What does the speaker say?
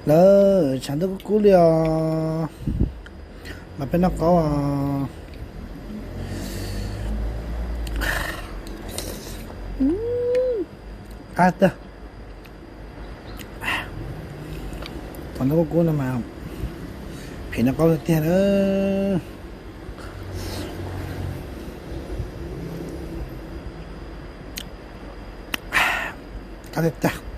Lawm, tshav ntuj kub kub li os, mas peb noj qaub os. Qab tiag. Tshav ntuj kub kub no mas phem noj qaub tiag tiag na. Qab tiag tiag.